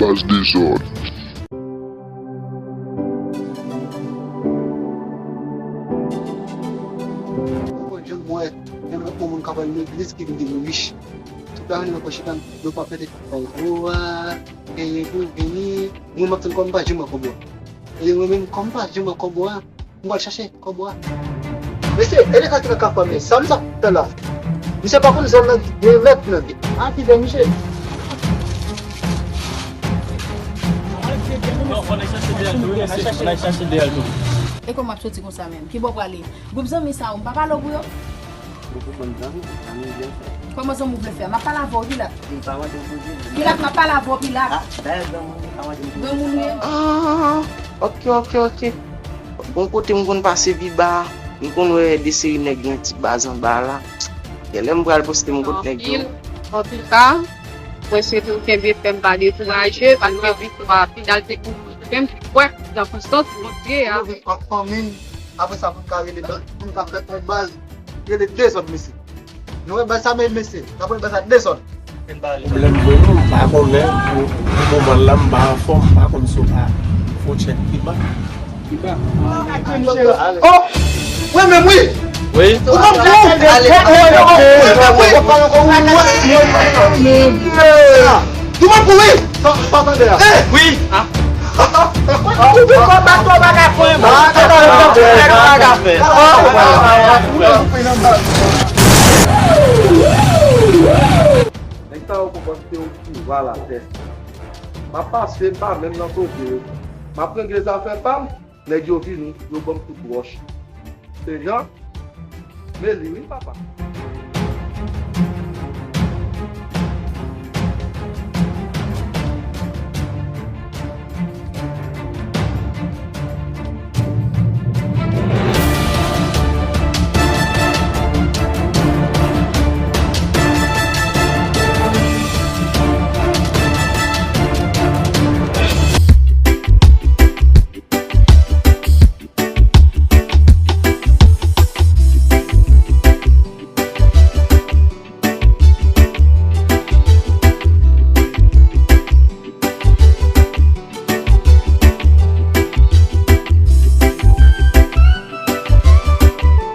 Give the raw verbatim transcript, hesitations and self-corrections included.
Baz dezòd. Bon, jan mwen, jan mwen, yon moun k ap al legliz ki vin vin rich. Tout lajan nan pòch li, yo pa pèdi. Kòbo a, genyen pou vini. Mwen, m ap tann kòm pa janm wè kòbo a. E mwen menm, kòm pa janm wè kòbo a, m pral chache kòbo a. Mesye, e de sa ki nan kafwa, men sa m sa fè la. Misye pa konn zòn nan gen mèt nan li. A, ki bèl misye. Non, fò n al chache deyèl tou, wi, mesye. Fò n al chache deyèl tou. E kòman w ap soti konsa menm? Ki bò w prale? Gwoup zanmi sa yo, m pa pale w pou yo? Gwoup bon zanmi, zanmi byen fè. Kòman zanmi w vle fè? M ap pale avè w, Pilat. M pa mande pou di. Pilat, m ap pale avè w, Pilat. Ah, dayè granmoun, m pa mande pou di. Granmoun ou ye? Ah, ok, ok, ok. Bon, kote m konn pase pi ba, m konn wè de seri nèg gen ti baz anba la. Genlè m pral poste m kot nèg yo. Antouka, mwen swete w kenbe fèm, pa dekouraje, paske viktwa final se pou ou menm ki kwè nan pwisans Bondye a. Nou viv an fanmi, apre sa pou n ka rele, pou n ka fè yon baz, rele dezòd, mesye. Nou wè baz sa, men mesye, n ap rele baz sa dezòd. Pwoblèm pou nou, m pa konnen, pou, pou moman la, m pa anfòm, m pa konn si w pa fè w tchèk pi ba. Oh! Wi, men wi! Wi. Ou konn pou ou! Wi, men wi! Ou konn pou ou! Wi, men wi! Ou konn pou wi! Sa, sa tande a. Wi. Ou pou konbat ou pa ka fè. Nèg sa yo konprann se yon pouvwa latè. M ap pase, m pa menm nan kote yo. M ap regle zafè pa m, nèg yo vini, yo ban m tout wòch. Se jan, men li wi, papa.